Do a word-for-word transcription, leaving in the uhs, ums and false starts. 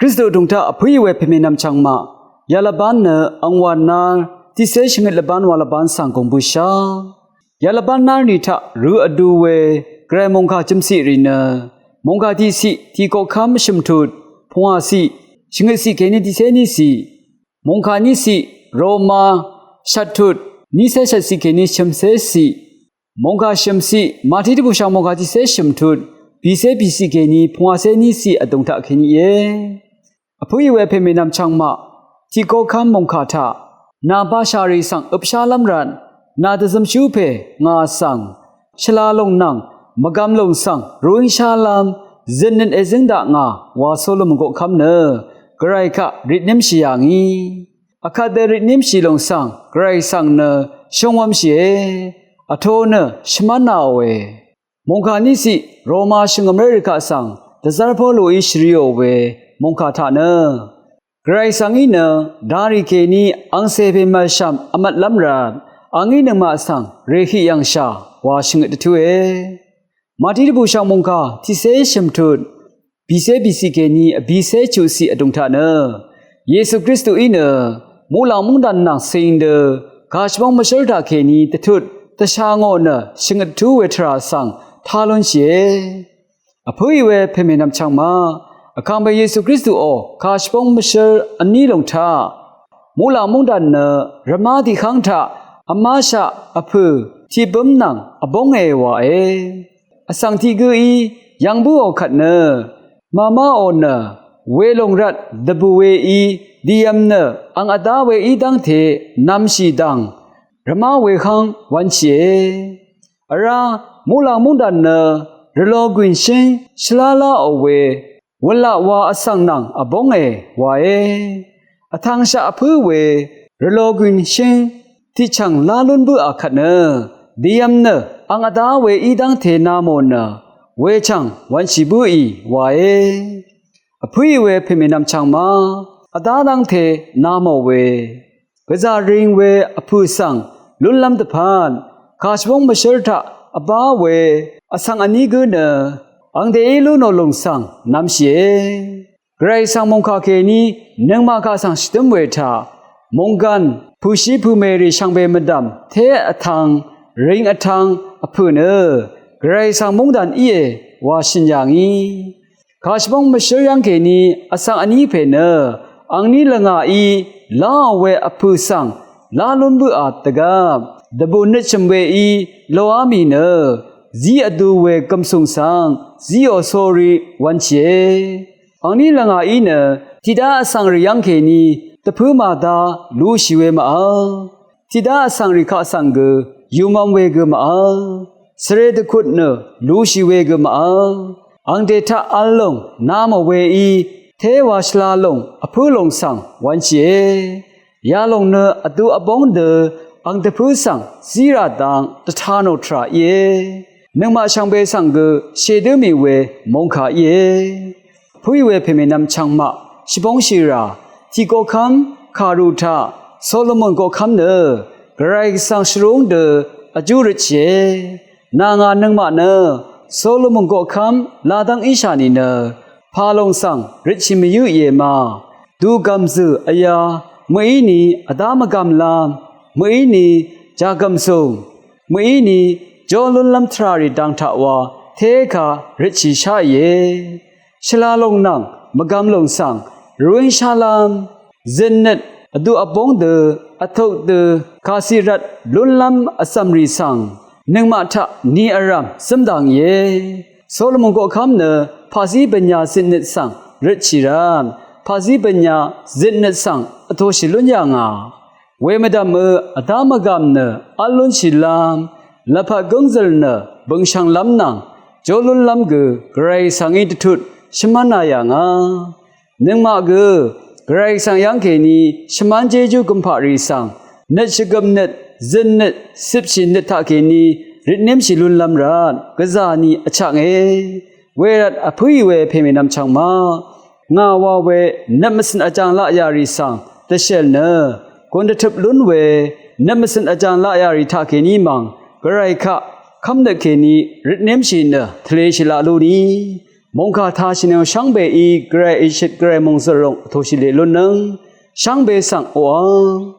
Kristu vdùng taq vpǿì we pèmènvm chvngmaq yalvbán nø angwà nár tiqcé shvngøt lvbán wa lvbán svng gùng bǿshá. Yalvbán nár ni taq rø vdu we gvray mòngkà jø̀mciq rì nø mòngkà tiqciq tiqkoqkv́m shø̀mtut pungwàciq shvngøtciq kèní tiqcé níciq, mòngkà níciq Roma shvttut nícé shvtciq kèní shø̀mcéciq, mòngkà shø̀mciq Màtí dvbùshv̀ng mòngkà tiqcé shø̀mtut bìcé bìciq kèní pungwàcé níciq vdùng taq kèní íe. Vpǿì we pèmènvm chvngmaq tiqkoqkv́m mòngkà taq nà bashà rì svng øpshálv́m rvt nà dvzømshú pè ngà svng shvla lòng nvng mvgvm lòng svng rúíngshálv́m zøtnøt èzǿng dakngà wa Solomon koqkv́m nø gvray kaq rìtnímshì yà ngì. Vkvt dø rìtnímshì lòng svng gvray svng nø shúngwv́mshìe, vtō nø shvmv́nāòe. Mòngkà níciq Roma shvngø̀mré rì kaq svng dvzv́r Poloí shvriò we mòngkà taq nø gvray svng í nø darì kèní angcè pè mv̀lshv̀m vmvtlv́m rvt angí nøngmaq svng rèhiq yv̀ngshà wa shvngøt dvtúe. Màtí dvbùshv̀ng mòngkà tiqcé shø̀mtut bìcé bìciq kèní vbìcé chuqciq vdùng taq nø Yesu Kristuí nø muqlàng móngdàn nvng cing dø kàshvbóng mvshǿr taq kèní dvtut dvsha ngò nø shvngøt dvtú we tvrà svng tá lúnshìe. Vpǿì we pèmènvm chvngmaq, Vkàngpè Yesu Kristuò kàshvbóng mvshǿr vní lòng taq muqlàng móngdàn nø rvmá tiqhv́ng taq vmáshaq vpø̀ tiqbǿm nvng vbóngè wàe. Vsvng tiq gǿí yvng bǿò kvt nø màmáò nø welòng rvt dvbù weí dìyv̀m nø ang vdá weí dv́ngte nv̄mshì dv̀ng rvmá wehv́ng wv̄nshìe. Vrá muqlàng móngdàn nø rvlogwìn shǿng shvlá láò we wø̀laq wa vsvng nvng vbóngè wàe. Vtv̄ngshaq vpǿ we rvlogwìn shǿng tiqchv̀ng lá lún bǿà kvt nø dìyv̀m nø ang vdá weí dv́ngte namò nø wechv̀ng wv̄nshì bǿì wàe. Vpǿì we pèmènvm chvngmaq, vdá dv́ngte namò we gvzà ring we vpø̀ svng lúnlv́m dvpvt kàshvbóng mvshǿr taq vbá we vsvng vní gǿ nø ang dèí lú nò lùng svng nv̄mshìe. Gvray svng mòngkà kèní nøngmaq kaq svng shvdǿm we taq mònggàn pø̀shí pø̀mèrì shvngbe mvdv̀m té vtv̄ng ring vtv̄ng vpø̀ nø gvray svng móngdàn íe wa shø̀n yà ngì. Kàshvbóng mvshǿr yv́ng kèní vsvng vní pè nø angní lvngàí láò we vpø̀ svng lá lún bǿà dvgvp dvbù nøtshø̀m weí loá mì nø zí vdu we gv̀msùng svng zíò sórí wv̄nshìe. Angní lvngàí nø tiqdá vsvng rì yv́ng kèní dvpǿ màda lushì we màvl, tiqdá vsvng rì kaq svng gø yùmv̄m we gø màvl, svre dvkut nø lushì we gø màvl, angdè taq v̄l lòng namò weí téwa shvla lòng vpǿ lòng svng wv̄nshìe. Yalòng nø vdu vbóng dø ang dvpǿ svng zí rà dang dvta nò tvrà íe. Nøngmaq shvngbe svng gø shèdǿ mì we mòngkà íe. Vpǿì we pèmènvm chvngmaq shvbóngshì rà tiqkoqkv́m kàru taq Solomon koqkv́m nø gvray svng shvrúng dø vjú røtshìe. Nà ngà nøngmaq nø Solomon koqkv́m ladv́ng íshà nìnø pàlòng svng røtshì mvyǿ ìe ma. Dugv̀m zø̀ vyā mø̀íni vdá mvgv̀mlv́m, mø̀íni jàgv̀msùng, mø̀íni jó lúnlv́m tvràrì dang taq wa téka røtshì sháìe. Shvlalòng nvng mvgvmlòng svng rúíngshálv́m zøtnøt vdu vbóng dø vtuk dø kàciq rvt lúnlv́m vcv̀mrì svng nøngmaq taq ni vrv̀m zǿm dà ngìe. Solomon koqkv́m nø paqzí bø̀nyà zøtnøt svng røtshì rvt paqzí bø̀nyà zøtnøt svng vtōshì lún yà ngà. Wemvdv̀mø vdá mvgàm nø v́l lúnshìlv́m lvpat gǿngzø̀l nø bø̀ngshv̀nglv́m nvng jó lúnlv́m gø gvray svng í dvtut shvmv́nā yà ngà. Nøngmaq gø gvray svng yv́ng kèní shvmán jéjú gømpaqrì svng nøt shvgøp nøt zøt nøt cipshì nøt taqkèní røtnémshì lúnlv́m rvt gvzà ni vchaknge. Wervt vpǿì we pèmènvm chv̀ngmaq ngà wa we nøt mvcø̀n vjàng laqyà rì svng dvshèl nø gùn dvtøp lún we nøt mvcø̀n vjàng laqyà rì taqkèní mv̀ng gvray kaq kv́mnøt kèní røtnémshì nø tvleshì laq lú ni. Mòngkà tashìnøng shvngbeí gvray ìshøt gvray mòngzø̀rlòng vtōshì lè lunnøng shvngbe svng oqàng